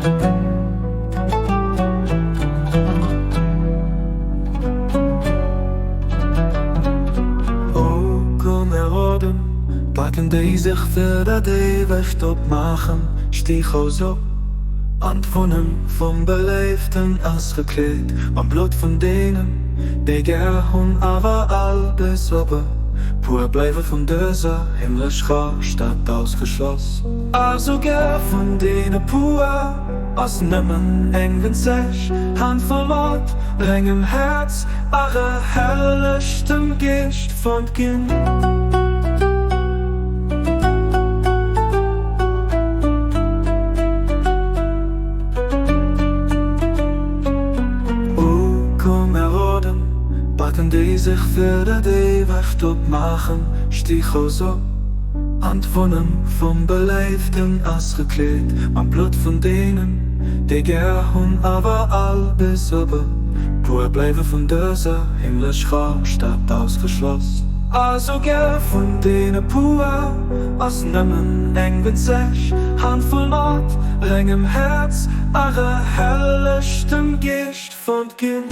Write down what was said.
O komm Heroden, packen déi sech fir dat Éiwegt opmaachen, Stichos op, an d'Wunneng vum Beléiften ass gekleet mam Blutt vun deenen, déi gär hunn, awer all bis op e puer bleiwe vun dëser himmlecher Stad ausgeschloss. A souguer vun deene puer ass nëmmen eng winzeg Handvoll mat rengem Häerz a gehellegtem Geescht fonnt ginn. O komm Heroden, backen déi sech fir dat Éiwegt opmaachen, Stichos op. An d'Wunneng vum Beléiften ass gekleet mam Blutt vun deenen, déi gär hunn, awer all bis op e puer bléiwe vun dëser himmlecher Stad ausgeschloss. A souguer vun deene puer ass nëmmen eng winzeg Handvoll mat rengem Häerz a gehellegtem Geescht fonnt ginn.